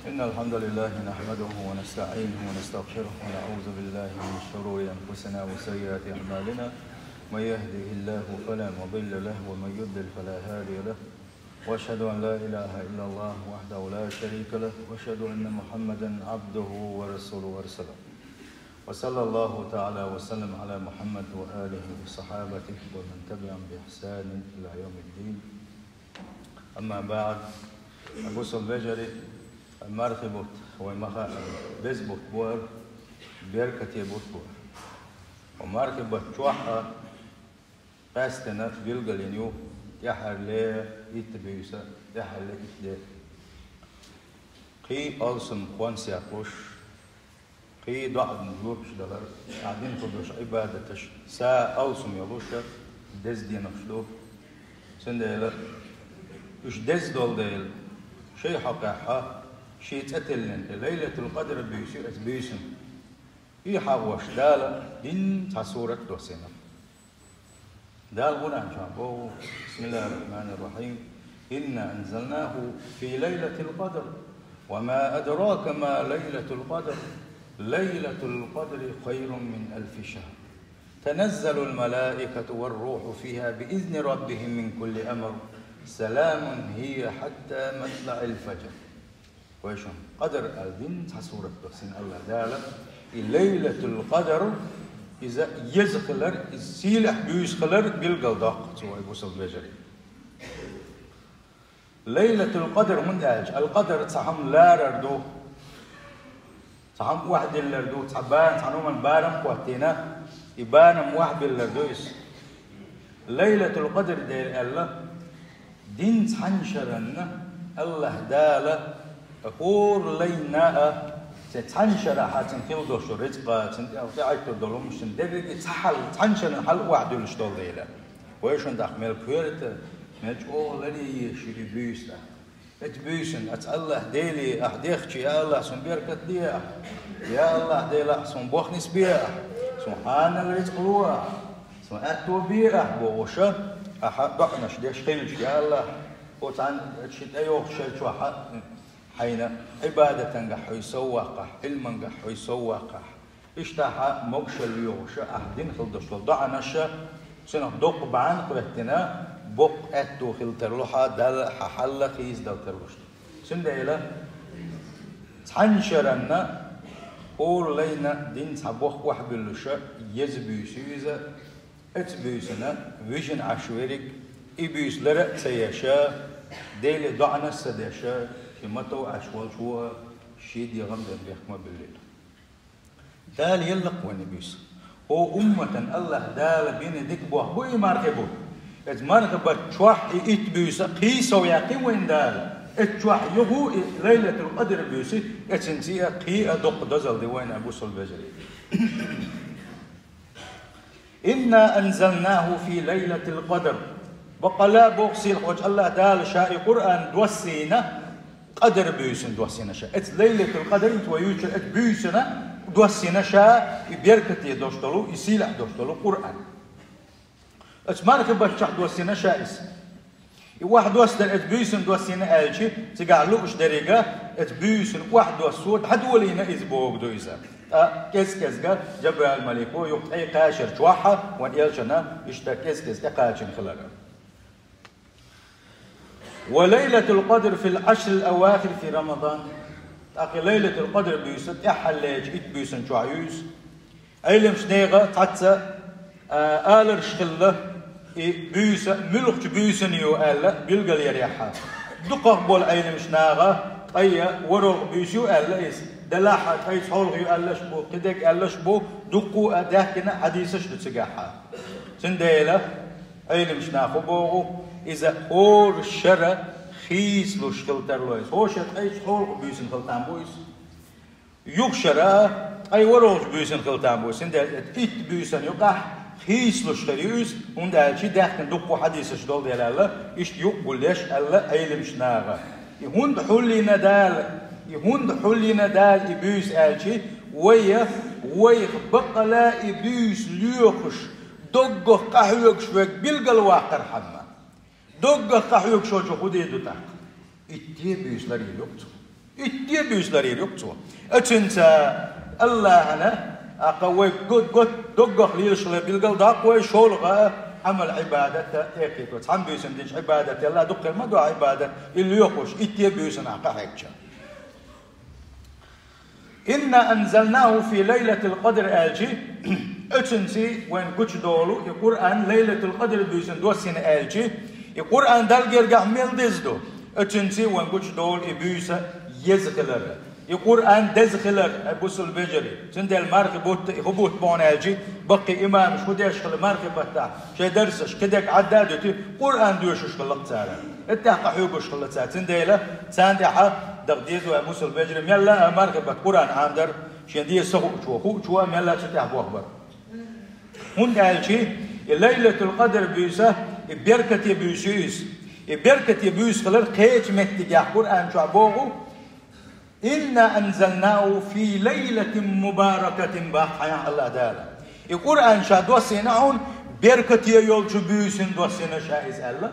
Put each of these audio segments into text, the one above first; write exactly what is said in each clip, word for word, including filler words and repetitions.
إن الحمد لله نحمده ونستعينه ونستغفره ونعوذ بالله من شرور أنفسنا وسيئات أعمالنا. من يهده الله فلا مضل له ومن يضلل فلا هادي له. وأشهد أن لا إله إلا الله وحده لا شريك له وأشهد أن محمدا عبده ورسوله أرسله. وصلى الله تعالى وسلم على محمد وآله وصحابته ومن تبعهم بإحسان إلى يوم الدين. أما بعد. Бусалба вежарий, мархий бутт вай ма хаъара, беза бутт бу ер, беркате бутт бу ер. Укх мархий бетта чохь а къаьсттина билгалйина ю тӀаьххьара лай итт буьйса, тӀаьххьара лай итт де. Кхин а алсам кхонсех луш, кхин а доӀанна жоьпаш далар, ахь дина хӀума долуш Ӏибадаташ са алсам йолуш, деза денаш ду. Цундела уьш деза долу дела, шайн хьокъехь шен цӀе тиллина тӀе Лайлатул-Къадр буьйса ю оцу буьйсанна. И хьагӀош Дала дина цхьа сурат доссийна. Дала Къуръан чохь боху: بسم الله الرحمن الرحيم. إنا أنزلناه في ليلة القدر. وما أدراك ما ليلة القدر. ليلة القدر خير من ألف شهر. تنزل الملائكة والروح فيها بإذن ربهم من كل أمر. سلام هي حتى مطلع الفجر. Вай шуна, Къадр аьлла дина цхьа сурат доссийна Аллах Дала, и Лайлатул-Къадр, иза еза хилар, иза сийлахь буьйса хилар билгалдоккху цо, ай бусалба вежарий. Лайлатул-Къадр хӀунда аьлча, ал-Къадр цхьа хӀума ларар ду, цхьа хӀума охьадиллар ду, цхьа бан, цхьа хӀуманна барам хӀоттийна, и барам охьабиллар ду иза. Лайлатул-Къадр дела аьлла, дина цхьана шаранна Аллах Дала хӀора лайна а, цхьана шарахь цуьнан хила долуш рицкъа, цуьнан тӀе Ӏиттар долу хӀумаш, цуьнан дерриге а цхьа хьал, цхьана шарна хьал охьадуьллуш долу дела. Вай шуна тӀаккха мел коьрта, мел чӀогӀа ларъеш ю и буьйса тӀаккха. Оцу буьйсанна, оцу Аллах Деле ахь дехча, я Аллах, суна беркат де ахь. Я Аллах Дела, ахь суна бохнис бе ахь. Суна хьанал рицкъ ло ахь. Суна аьтто бе ахь бохуш, ахьа доӀанаш деш хилча, я Аллах, оцу цхьана ши тӀейогӀучу шар чохь а хьайна Ӏибадатангахь хьо совваккхахь, Ӏилмангахь хьо совваккхахь. Иштта хьан могушалла лоьхуш, ахь дина хила долуш долу доӀанаш, цунах доккха бахьана хӀоьттина, боккха аьтто хила тарло хьан, Далла хьан хьал хийцадала тарлуш ду. Цундела цхьана шаранна хӀора лайна дина цхьа бохам охьабуьллуш, еза буьйса ю иза, оцу буьйсанна вижина Ӏаш верг, и буьйса лар а ца еш, Деле доӀанаш а ца деш, шен матов Ӏаш волчо а, шен дегӀан бен бехк ма буьллийла. Дала елла-кх вайна и буьйса. Хьо умматан Аллах Дала бина дика бохам бу и мархий бутт. Оцу мархий бетта чохь и итт буьйса кхин а сов яьккхина вайна Дала. Оцу чохь юха и Лайлатул-Къадр буьйса, оцуьнца а кхин а доккха дозалла ди вайна, бусалба вежарий. إنا أنزلناه في ليلة القدر. Баккъалла а боху сийлахьчу Аллах Дала ша и Къуръан доссийна, Къадр буьйсанна доссийна ша. Оцу Лайлатул-Къадр, вай юьйцуш йолу оцу буьйсанна доссийна ша и беркате долуш долу, и сийлахь долуш долу Къуръан. Оцу мархий бетта чохь доссийна ша иза. И охьадоссадар оцу буьйсанна доссийна аьлча, цигахь лууш деррига оцу буьйсанна охьадоссо дӀадолийна иза бохург ду иза. Ткъа кӀез-кӀезга Жабраил-малико юха тӀе кхачар чохь а, вайн элчанна иштта кӀез-кӀезга тӀекхачийна хилар. وليلة القدر في العشر الأواخر في رمضان. ТӀаккха Лайлатул-Къадр буьйса тӀаьххьарлечу итт буьйсанна чохь ю иза. Ӏелимчу нехан цхьацца, а, аларш хилла, и буьйса муьлхачу буьйсанна ю аьлла билгал ярехьа. Дукхах болу Ӏелимчу наха ткъе ворхӀалгӀа буьйса ю аьлла иза. Делахь а ткъе цхьолгӀа ю аьллаш бу, кхидерг аьллаш бу, дуккха а даьхкина хьадисаш ду цигахьа. Цундела Ӏелимчу наха хӀун боху, иза хӀора шара хийцалуш хила тарло иза. ХӀора шара ткъе цхьолгӀа буьйсанна хила там бу иза. Юха шара ткъе ворхӀалгӀачу буьйсанна хила там бу, цундела итт буьйсанна юкъахь хийцалуш хир ю иза, хӀунда аьлча даьхкина дуккха хьадисаш долу дела аьлла, иштта юкъа гулъеш аьлла Ӏелимчу наха. И хӀунда хьулйина Дала, и хӀунда хьулйина Дала и буьйса аьлча, вай, вайх баккъалла и буьйса лоьхуш, доггах къахьоьгуш верг билгал ваккхархьама. Доггах къахьоьгуш волчо хӀун дийр ду тӀаккха? Итте буьйса ларйийр ю-кх цо. Итт де буьйса ларйийр ю-кх цо. Оцунца Аллахьана, акха вай гот-гот доггах лелаш хила билгал даккха вай шолгӀа Ӏамал-Ӏибадат тӀекхету. Цхьан буьйсан динчу Ӏибадат ялла дуккха хир ма ду Ӏибадат, и лоьхуш, итт де буьйсанна акха хьегча. «Инна анзалнаху фи лайлатил къадр» аьлчи, оцунций вайн гучудолу и Къуръан Лайлатул Къадр буьйсан доссийна аьлчи, и Къуръан Далла гергахь мел деза ду, оцунций вайн гучудолу и буьйса еза хилар. И Къуръан деза хилар, ай бусул бежари. Цундела мархи бутта и хӀу бутт бохьун аьлчи, баккхий имамаш хӀу деш хила мархи баттахь, шайн дарсаш кхидерг Ӏадда а дуьту, Къуръан доьшуш хилла-кх цара. ХӀетта тӀехь къахьоьгуш хилла цара. Цундела царна тӀехьа даха деза вай бусул бежари, мелла а мархи баттахь Къуръан Ӏамдар, шен деза са хуучо, хуучо а мелла а цу тӀехь бохбар. ХӀунда аьлчи и Лайлатул Къадр буьйса, и беркате буьйса ю иза. И беркате буьйса хилар кхечу меттигехь Къуръан чохь боху: «Инна анзалнаху фи лайлатин мубаракатин», бах хьайна Аллах Дала. И Къуръан ша доссийна хьуна беркате йолчу буьйсина доссийна ша иза аьлла.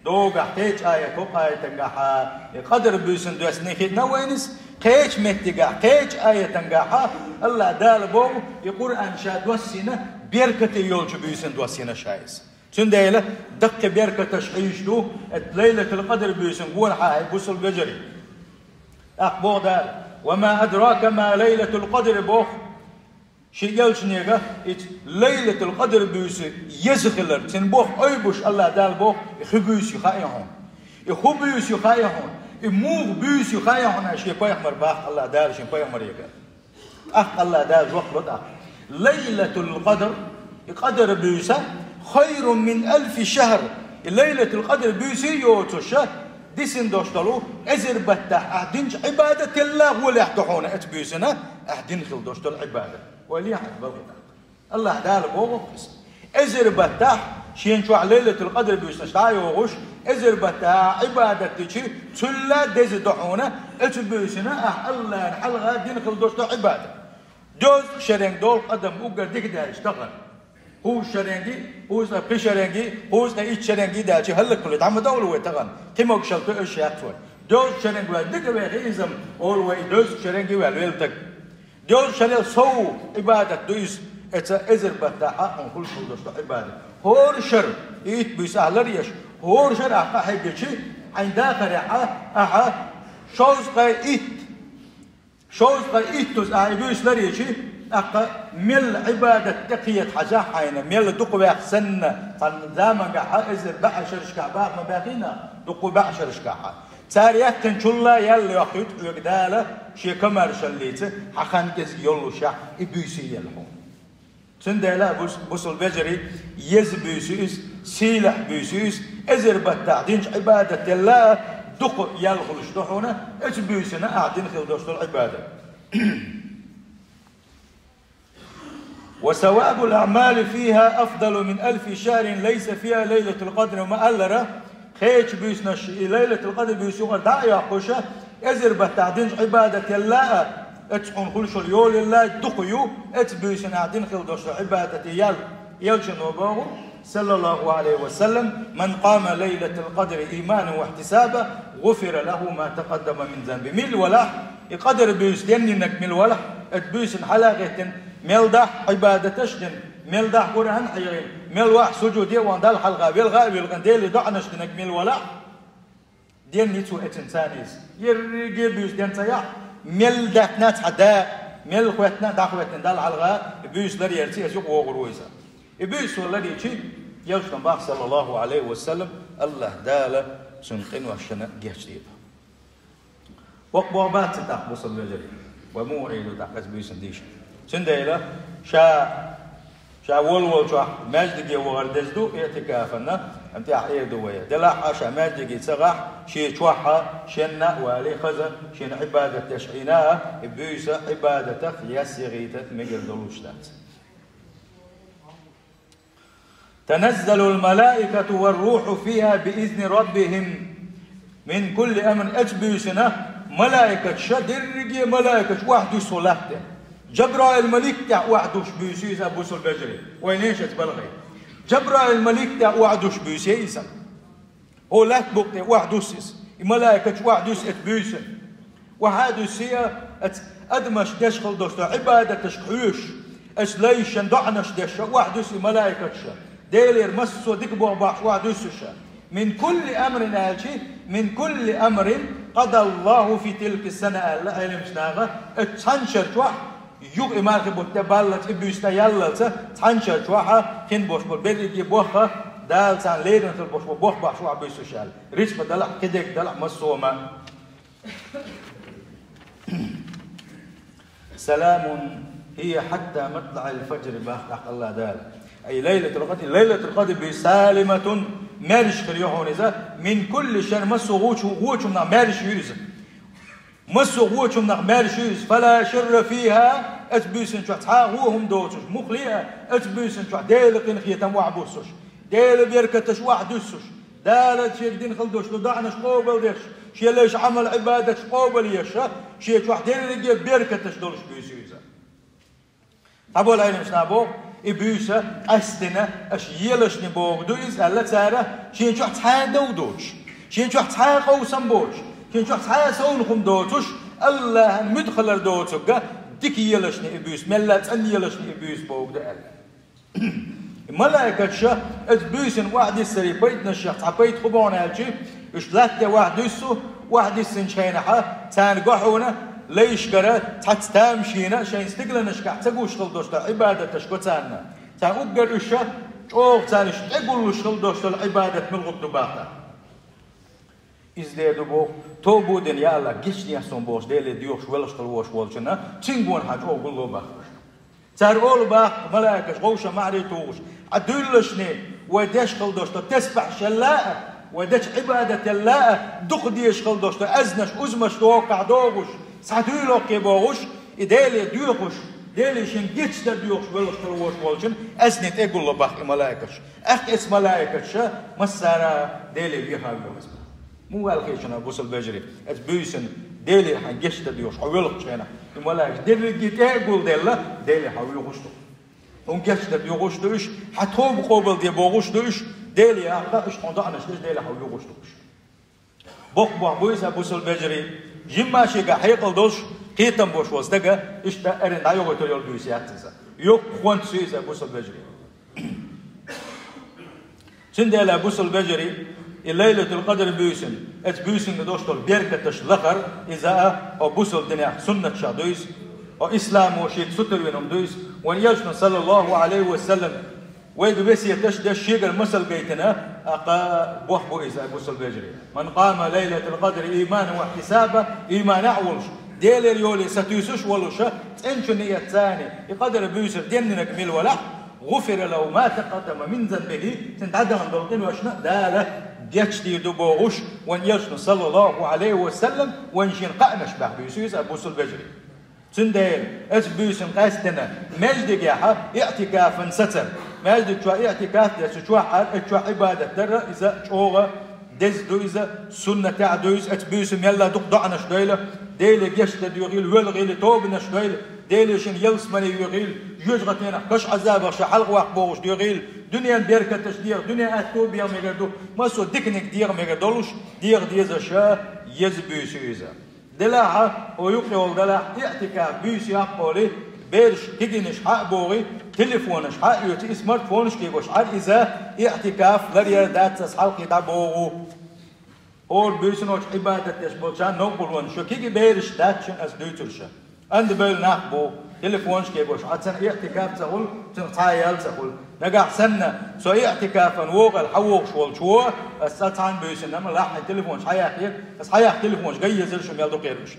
Догахь кхечу аят, хӀокху аятангахьа и Къадр буьйсина доссийна хиъна вайна иза, кхечу меттигахь, кхечу аятангахьа Аллах Дала боху, и Къуръан ша доссийна беркате йолчу буьйсина доссийна ша иза. Цундела даккхий беркаташ хьийзаш ду, эт Лайлатул Къадр буьйсан гонахьа, хӀай бусул бежари. ТӀаккха боху Дала: «Ва ма адрака ма Лайлатул Къадр», боху шен элчанега, и Лайлатул Къадр буьйса еза хилар, цуьнан боху ойбуш Аллах Дала боху, и хи буьйса ю хаьа хьуна. И хӀу буьйса ю хаьа хьуна. И муха буьйса ю хаьа хьуна, шен пайхамар бах Аллах Дала шен пайхамарега. ТӀаккха Аллах Дала жоп ло тӀаккха: «Лайлатул Къадр», и Къадр буьйса, «хайрун мин алфи шахр», и Лайлатул Къадр буьйса йоцуша, дисина дош долу эзар баттахь ахь динчу Ӏибадателла гӀолехь ду хьуна оцу буьйсина ахь дина хила дош долу Ӏибадат. Вай лехьа балхи тӀаккха. Аллах Дала боху иза. Эзар баттахь шен чохь Лайлатул Къадр буьйсанаш дӀа а йогӀуш, эзар баттахь Ӏибадат дичи, цулла деза ду хьуна, оцу буьйсина ахь Аллахьна хьалха дина хила дош долу Ӏибадат. Дезткъа шеренга долу адам уггар дика даьлча тахана. Кхузткъа шеренги, кхузткъа пхи шеренги, кхузткъа итт шеренги даьлча хӀаллакхуьлу, дӀа ма довла вай тахана. Кхин могушалла тоьаш яц вай. Дезткъа шеренга ваьлла дика вехи иза-м, олу вай, и дезткъа шеренга ваьлла велла таг. Дезткъа шерел сов Ӏибадат ду иза, эца эзар баттахь хьакъ хьуна хуьлуш хила дош ду Ӏибадат. ХӀора шар, и итт буьйса ахь ларъеш, хӀора шар ахь къахьегчи, хьайн дахарехь ахьа шовзткъе итт, шовзткъе иттаза ахь и буьйса ларъечи, тӀаккха мел Ӏибадат тӀекхета хьажахь хьайна, мел дукха ваьхна санна, цхьана замангахьа эзар бӀе шерашкахь баха ма баьхийна, дукха бӀе шерашкахьа. Цара яьккхинчул а ял йоккхуьйту хьоьга Дала шен комаьршаллица, хьан хан кӀезиг йоллушехь, и буьйса елла хьуна. Цундела, бус-, бусул бежари, еза буьйса ю иза, сийлахь буьйса ю иза, эзар баттахь динчу Ӏибадателла а дукха ял хуьлуш ду хьуна, оцу буьйсина ахь дина хила дош долу Ӏибадат. «Ва савабул аъмали фиха афдалу мин алфи шахрин лайса фиха лайлатул къадр», ма-аллара, кхечу буьйсанаш и Лайлатул Къадр буьйса юкъара дӀа а йоккхуша, эзар баттахь динчу Ӏибадателла а, оцу хьуна хуьлуш йолу йолалла дукха ю, оцу буьйсина ахь дина хила дош долу Ӏибадате ял. Элчано боху, саллаллаху алейхи ва саллам: «Ман къама лайлатал къадри иманан ва ихтисабан, гъуфира лаху ма такъаддама мин занби». Мила валахь, и Къадр буьйса деннинарг мила валахь, оцу буьйсина хьала а гӀеттина, мел дахь Ӏибадаташ а дина, мел дахь Къуръан а хьехийна, мел вахь сужуде а вахана Далла хьалха велха а вилхина, Деле доӀанаш динарг мила валахь, денний цо оцунца иза. Ерриге а буьйса ден ца яхь, мел даьхна цхьа да, мел хӀоьттина а дӀахӀоьттина Далла хьалха, и буьйса ларъярца иза юкъа вогӀур ву иза. И буьйса цо ларъичи, Элчано боху, саллаллаху алейхи ва саллам, Аллах Дала цуьнан къиношна гечдийр ду. Боккха бохам бац иза тӀаккха, бусалба вежарий. Вай муха Ӏийр ду тӀаккха иза буьйсанна дийшина? Цундела ша, ша волволчохь маьждиге вахар деза ду иӀтикафана, амма тӀехь Ӏийр ду вай. Делахь а ша маьждиге ца гӀахь, шен чохь а, шенна а валий, хаза, шена Ӏибадат деш Ӏийна а, и буьйса Ӏибадатах яс яхийта мегар долуш дац. «Таназзалул малаикату вар руху фиха би изни раббихим мин кулли амр». Оцу буьйсина малаикаташ, дерриге а малаикаташ охьадуьсу латта тӀе. Джабраил малик тӀехь охьадуьсуш буьйса ю иза, бусалба вежарий. Вайна еш оцу балхе. Джабраил малик тӀехь охьадуьсуш буьйса ю иза. О, лаьтта букъ тӀе охьадуьсу иза. И малаикаташ охьадуьсу оцу буьйсина. Охьа а дуьссий а, оцу адамаш деш хила долуш долу Ӏибадаташка хьоьжуш, оцу лайшна доӀанаш деш а, охьа дуьссу и малайкаташ а. Делера массо а дика болх бахьаш охьа дуьссуш а. «Мин кулли амрин» аьлча, «мин кулли амрин къадаллаху фи тилки сана» аьлла Ӏеламчу наха, оцу цхьана шарчохь, юха и мархи бутт тӀе баллалц, и буьйса тӀе яллалц, цхьана шарчохь а хин болуш болу берриге бохха, Дала царна лерина хила болуш болу боху бахьаш охьа буьссуш аьлла. Рицкъа далахь, кхидерг далахь, массо а ма. «Саламун хия хьатта матлаӀил фаджри», бах тӀаккха АллахӀ Дала. Ай Лайлатул Къадр, Лайлатул Къадр буьйса «салиматун», маьрша хир ю хьуна иза, «мин кулли шарр», массо а вочу-, вочунах маьрша ю иза. Массо а вочунах маьрша ю иза, «фала шарра фиха», оцу буьйсанна чохь цхьа а вон хӀума доцуш, муххале а, оцу буьйсанна чохь Делан къинхетам охьа буьссуш, Делан беркаташ охьа дуьссуш, Дала шега дина хила долуш долу доӀанаш къобалдеш, шен лайш Ӏамал-Ӏибадаташ къобалъеш, шен чохь дерриге беркаташ долуш буьйса ю иза. Цхьаболу Ӏеламчу наха боху, и буьйса къаьсттина аша елашна бохург ду иза аьлла цара, шен чохь цхьа а дов доцуш, шен чохь цхьа а къовсам боцуш, шен чохь цхьа а совнах хӀума доцуш, АллахӀан муьтӀахь хилар доцург а дика елашна и буьйса, мелла а цӀанъелаш и буьйса бохург ду аьлла. Малайкаташа оцу буьйсанна охьадиссарийн пайданашех цхьа пайда хӀун бу аьлча, уьш латта тӀе охьадуьссу, охьадиссинчу хенахь царна го хьуна лайшкара цхьацца тамашийна шайн стигланашкахь ца гуш хила долуш долу Ӏибадаташ го царна. Царна уггар уьш чӀогӀа царна уьш тӀегуллуш хила долуш долу Ӏибадат муьлхарг ду бахьа. Иза де ду боху, тоба а дина, я АллахӀ, гечдехьа суна бохуш, Деле доьхуш, велхаш хила волуш волчунна, цуьнга гонахьа чӀогӀа гулло бахуш. Цара олу баху малайкаш, гӀовша маьхьарий тухуш: «Хьан дуьйлалашний вай деш хила долуш долу тесбахьаш елла а, вай дечу Ӏибадат елла а, дукха дезаш хила долуш долу аьзнаш, узамаш догӀу-кх ахь догӀуш, схьадуьйло-кх и», бохуш, и Деле доьхуш, Деле шен гечдар доьхуш велхаш хила волуш волчун аьзне тӀе а гулло баху и малайкаш. ТӀаккха эцу малайкаша массара Деле веха а воьху иза. Муха ваьлла хеташ ю, бусалба вежарий, эцу буьйсанна Деле хьан гечдар доьхуш хьо велхачу хенахь, и малайкаш дерриге тӀе а гулделла, Деле хьо воьхуш ду. Хьуна гечдар доьхуш ду уьш, хьан тоба къобалде бохуш ду уьш, Деле яккха уьш хьуна доӀанаш деш, Деле хьо воьхуш ду уьш. Боккха бохь бу иза, бусалба вежарий. Жимма шега хьекъал долуш, кхетам болуш волу стага иштта эрна дӀайохуьйтур йолу буьйса яц иза. Йоккха хӀонц ю иза, бусалба вежарий. Цундела, бусалба вежарий, и Лайлатул Къадр буьйсанна, эцу буьйсанга долуш долу беркаташ лахар, иза а хьо бусалба динехь суннаташах ду иза, хьо исламо шега сутара вина хӀума ду иза, вайн Элчано, саллаллаху Ӏалайхи ва саллам, вайга весеташ деш, шегара масал гайтина, тӀаккха бохь бу иза, бусалба вежарий. «Ман къама Лайлатал Къадри ийманан ва ихьтисабан», ийманехь а волуш, Делера йоле сатуьйсуш а волуша, цӀеначу ниятца и Къадр буьйсанна деннинарг мила валахь, «гӀуфира лаху ма такъаддама мин занбихи», цуьнан дӀадахана долу къиношна Дала гечдийр ду бохуш, вайн Элчано, саллаллаху Ӏалайхи ва саллам, вайна шена кхаънаш баьхна буьйса ю иза, бусалба вежарий. Цундела, эцу буьйсанна къаьсттина, маьждигехь иӀтикафан сацар. Маьждиг чохь иӀтикаф деш, цу чохь Ӏар, эцу чохь Ӏибадат дар, иза чӀогӀа деза ду иза, суннатехь ду иза, эцу буьйсанна мелла а дукха доӀанаш дойла, Деле гечдар доьхийла, велхийла, тобанаш дойла, Деле шена ялсамане йоьхийла, жоьжахатенах, каш Ӏазабах ша хьалхаваккха бохуш доьхийла, дуьненан беркаташ деха, дуьненан аьтто беха мегар ду, массо а диканиг деха мегар долуш, деха дезаш еза буьйса ю иза. Делахь а, хьо юкъа йолу делахь, иӀтикаф буьйса яккхале, бераш кегийнаш хьа а богӀий, телефонаш хьа а оьций, и смартфонаш кегош Ӏар иза, иӀтикаф ларъяр дац аса хьалхе дӀабогӀу. ХӀора буьйсаночу Ӏибадат деш болчарна новкъарлонаш, шо кегий бераш дац шуна аса дуьйцурша. Анда бевлла нах бу, телефонаш кегош Ӏа, царна иӀтикаф ца хуьлу, цунах цхьа а ял ца хуьлу. Нагахь санна, со иӀтикафан вогӀу аьлла хьан вогӀуш волчо, аса цхьана буьйсанна ма лахь хьайн телефонаш хьан яхъе, аса хьан яхь телефонаш гай езар шу мел ду кхераш.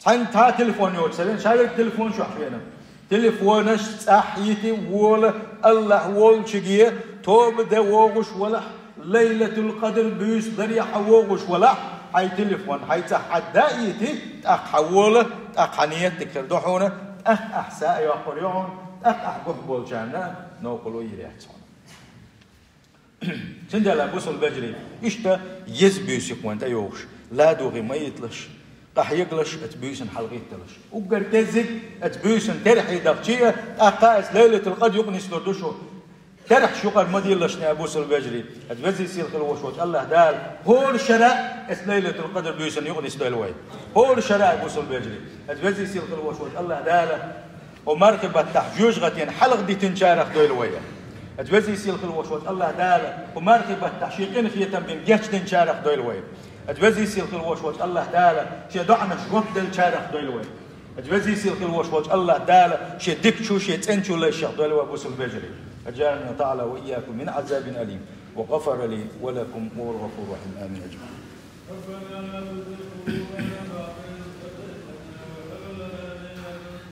Цхьаьнга цхьа а телефон йоцуш ца вена, ша верг телефон чохь вена. Телефонаш цӀахь йити вола, АллахӀ волчуьнга тоба де вогӀуш валахь, Лайлатул Къадр буьйса ларъян хьан вогӀуш валахь, хьайн телефон хьайн цӀахь Ӏадда а йити, тӀаккха хьан вола, тӀаккха хьан ниет дика хир ду хьуна, тӀаккха ахь са а йоккхур ю хьуна, тӀаккха ахь гух болчарна новкъарло йийр яц хьуна. Цундела, бусалба вежарий, иштта еза буьйса ю вайна тӀейогӀуш, ладогӀий ма йиталаш, къахьегалаш, эцу буьйсанна хьалагӀитталаш. Уггар кӀеззиг эцу буьйсанна терхье дахчий а, тӀаккха эцу Лайлатул Къадр юкъа нислур ду шу. Терахьаш юкъара ма диллалаш, бусалба вежарий. Хьажа, веза-сийдола хила волаш волча АллахӀ Дала хӀора шера эс Лайлатул-Къадр буьйсанна юкъе нисдойла вай. ХӀора шера, бусалба вежарий. Хьажа, веза-сийдола хила волаш волча АллахӀ Дала хӀара мархий баттахь жоьжахатен хьалхадитинчарех дойла вай. Хьажа, веза-сийдола хила волаш волча АллахӀ Дала хӀара мархий баттахь шен къинхетам бина гечдинчарех дойла вай. Хьажа, веза-сийдола хила волаш волча АллахӀ Дала шен доӀанашта жоп делчарех дойла вай. Хьажа, веза-сийдола хила волаш волча АллахӀ Дала шен дикачу, шен цӀеначу лайшех дойла вай, бусалба вежарий. أجارني الله تعالى وإياكم من عذاب أليم وغفر لي ولكم وهو الغفور الرحيم. آمين أجمعين.